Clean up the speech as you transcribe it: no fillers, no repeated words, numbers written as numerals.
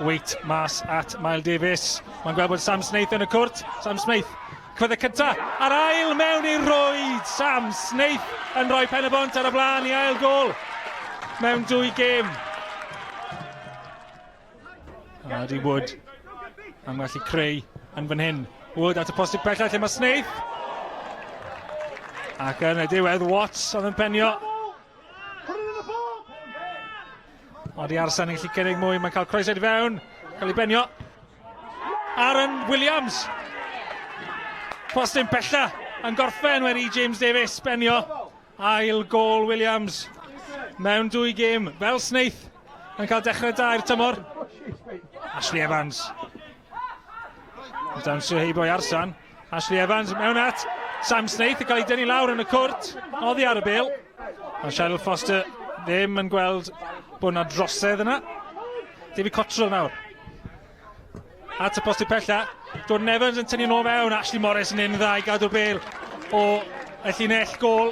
Waite mas at Mael Davies. Mae'n gweld bod Sam Snaith yn y cwrt. Sam Snaith, cwedd y cynta, a'r ail mewn i'r rwyd. Sam Snaith yn rhoi Pen-y-bont ar y blaen i ail gol mewn dwy gêm. A di Wood am gallu creu yn fan hyn. Wood at y postyn pellach lle mae Snaith. Ac yn y diwedd, Watts oedd yn penio. Odi Arsan yn gallu cynnig mwy, mae'n cael croesiad i fewn, cael ei benio. Aaron Williams. Postyn pella yn gorffen wedi James Davies benio. Ail gol Williams mewn dwy gêm fel Snaith yn cael dechrau da i'r tymor. Ashley Evans. Dawnsio heibio i Arsan. Ashley Evans mewn at Sam Snaith yn cael ei dynnu lawr yn y cwrt. Oddi ar y bel. Mae Cheryl Foster ddim yn gweld bod yna drosedd yna. David Cottrell nawr. At y postyn pella. Jordan Evans yn tynnu nôl mewn. Ashley Morris yn un dda i gadw'r bel o y llinell gol.